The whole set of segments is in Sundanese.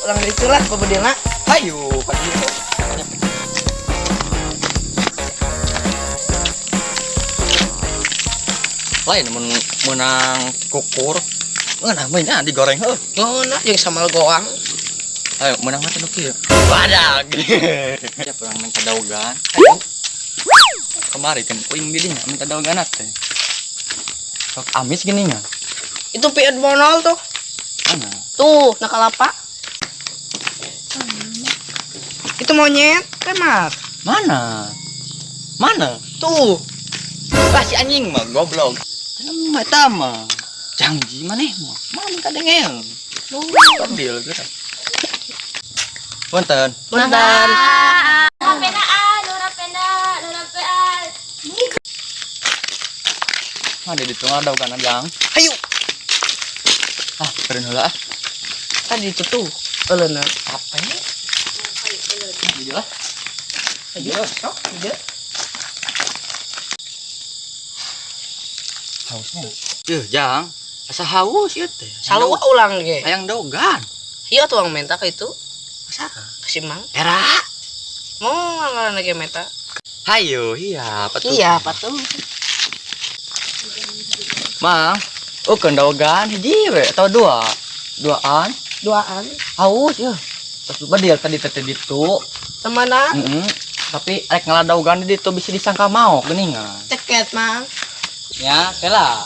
Urang ditu lah pabedilna. Hayu, ka dieu. Lain mun meunang kukur. Ngeunah mah nya digoreng heuh. Ngeunah jeung sambal goang. Ayo meunang mah teh nu kieu. Badag. Ya urang minta daogan. Ayo. Kemari kan uing di dinya minta daogan teh. Sok amis gini nya. Itu piet monol tuh. Mana? Tuh, na kalapa. Itu monyet, Remat. Mana? Mana? Tuh. Lah si anjing mah goblok. Mah eta mah. Janji maneh mah. Mana minta dengel. Ambil gitu. Punten. Punten. Mana di tengah daogan jang. Ayo. Ah, keren heula ah. Tadi itu tuh. Euleuna. Capek. Jadi lah. Ayo, sok, ieu. Hausnya. Yuh, jang. Asa haus ieu teh. Salua ulang ge. Hayang daogan. Iya tuang menta ka itu. Asa? Kasih mang. Era. Mau ngaran ge menta. Hayo, iya, apa tuh? Iya, apa tuh? Mang, oh keun daogan hiji we atau dua? Duaan. Duaan. Haus ya. Terus bedil tadi teh ditu. Temana? Heeh. Tapi rek ngaladaugan di ditu bisa disangka maok geuningan. Ceket, Mang. Ya, kela.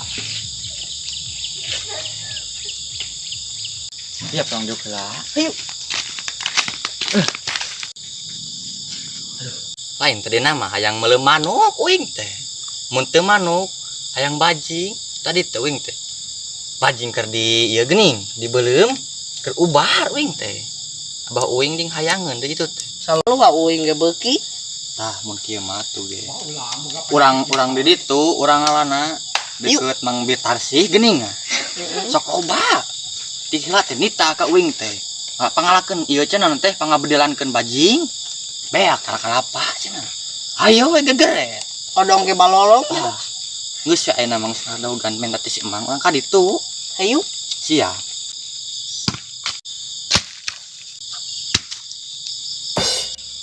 Iya, pulang juga lah. Ayo. Aduh, lain tadi nama hayang meuleuh manuk uing teh. Mun teu manuk, hayang bajing. Tadi teh uing teh. Bajing keur di ieu geuning, dibeuleum keur ubar uing teh. Abah uing jeung hayangeun deui itu teh. Salua uing ge beuki. Tah mun kieu mah tuh ge. Urang-urang di ditu, urang ngalana deket Mang Bitarsih geuning. Sok loba. Dikira teh nita ka uing teh. Pangalakeun ieu cenah teh pangabedilankeun bajing. Beak tara kalapa cenah. Hayo we gegere. Odong ge balolong. Ah. Geus we ayeuna mang sadaogan menta ti si Emang urang ka ditu. Hayu. Siap.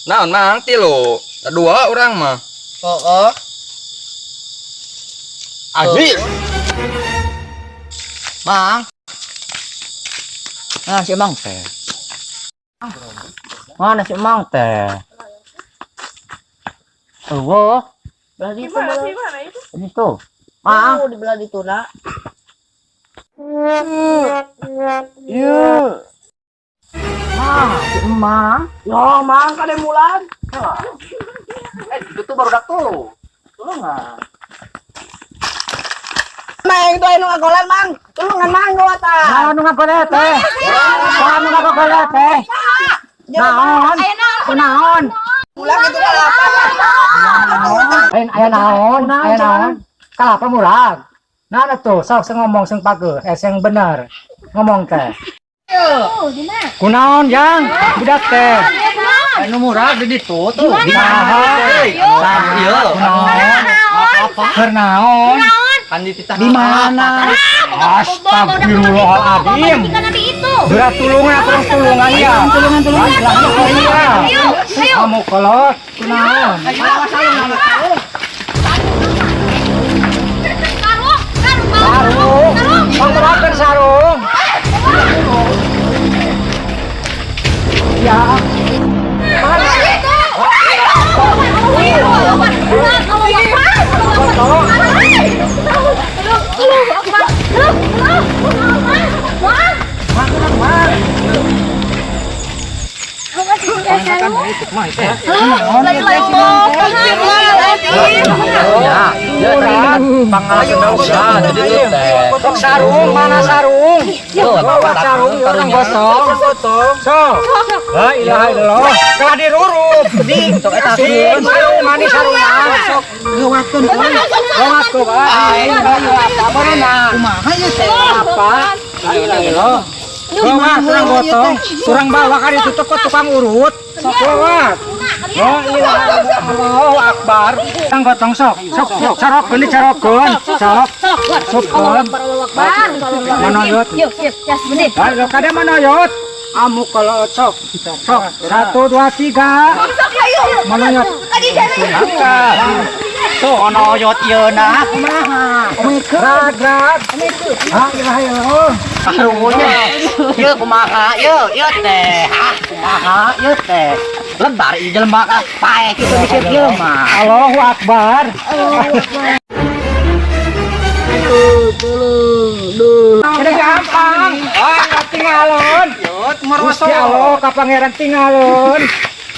Naon Mang tilu? Dua orang mah. Heeh. Anjir. Mang. Mana si Emang teh? Mana si Emang teh? Eueuh, Belah ditu belah. ini tuh. Mang. Oh, di belah ditu na. Iya. Mang, si Emang. Yo, Mang kade mulan. Itu tuh baru tuh. Tulungan. Mang itu anu ngagolan, Mang. Tulungan Mang gua tah. Naon nu ngagolet teh? Naon nu ngagolet teh? Naon? Kunaon? Mulang itu kalapa. Lain aya naon? Aya naon? Kalapa murag. Naon atuh? Sok sing ngomong sing pageuh, sing bener. Ngomong teh. Kunaon jang? Budak teh. Anu murah di ditu tuh. Saha? Saha ieu. Kunaon? Apa? Keur naon? Kan dititah Di mana? Astagfirullahaladzim. Berat tulungan terus tulungan ya. Tulungan tulungan. Iya. Kamu kolot kunaon? Sarung. Pangterakeun sarung. Ya. Ya, ya tadi kan pangalakeun daogan di ditu teh. Sok sarung mana sarung? Bawa sarung orang gosong. Sok. La ilaha illallah. Kalah dirurup. Di Sok eta sarung manis sarungna. Sok geuwatkeun. Geuwatkeun bae. Apa beurna? Kumaha ieu teh? Apa? La ilaha illallah. Bawa kurang gotong, kurang bawa kan itu toko tukang urut. Sok bawa. Oh iya, Allahu Akbar. Kurang gotong sok, sok sok carokeun dicarokeun, sok sok. Manoyot. Ayo kade manoyot. Amuk kalau sok. Sok. Satu, dua, tiga. Sok ayo. Monoyot. Tadi jalan. Sok monoyot ieu na. Kumaha? Rag, rag. Ha, ilaha illallah. Karunya. Ieu kumaha ieu ieu teh. Ah, kumaha ieu teh. Lebar ieu jelema ka pae kitu mikir ieu mah. Allahu Akbar. Udah gampang. Ah, tinggalon. Gusti Allah ka Pangeran tinggalon.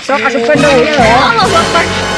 Sok asupkeun deui. Allahu Akbar.